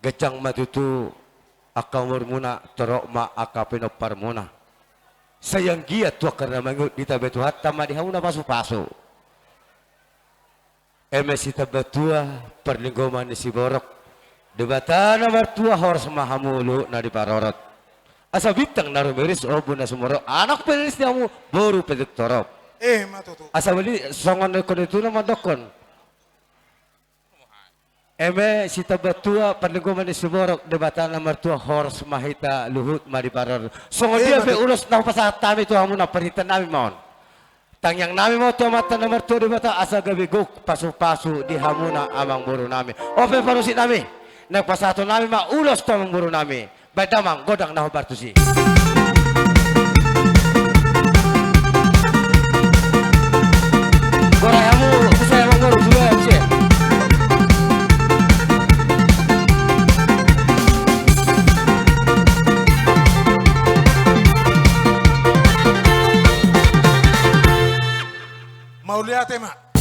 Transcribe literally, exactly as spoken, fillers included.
Ganjang ma tutu angka umurmuna, torop ma angka pinomparmuna. Sai anggiat tu angka na mangihut, ditambai Tuhanta ma di hamuna pasupasu. Eme sitambatua, parlinggoman ni siborok, Debata na martua horas ma hamu luhut na diparorot. Asa bintang na rumiris, ombun na sumorop, anak pe riris di hamu, boru pe tung torop. Emma tutu. Asa bali songon na ingkon i tu na mandokkon. Eme sitambatua, parlinggoman ni siborok, Debata na martua horas ma hita luhut ma diparorot. Songon dia pe ulos na hupasahat hami tu hamuna, parhitean nami ma on. Tangiang nami ma on tu Amanta na martua Debata asa gabe gok pasupasu di hamuna amangboru nami. On pe parmusik nami, naeng pasahaton nami ma ulos tu amangboru nami. Baen damang gondang na hombar tusi. Gorai hamu, muse amangboru, sude muse. Mauliate ma.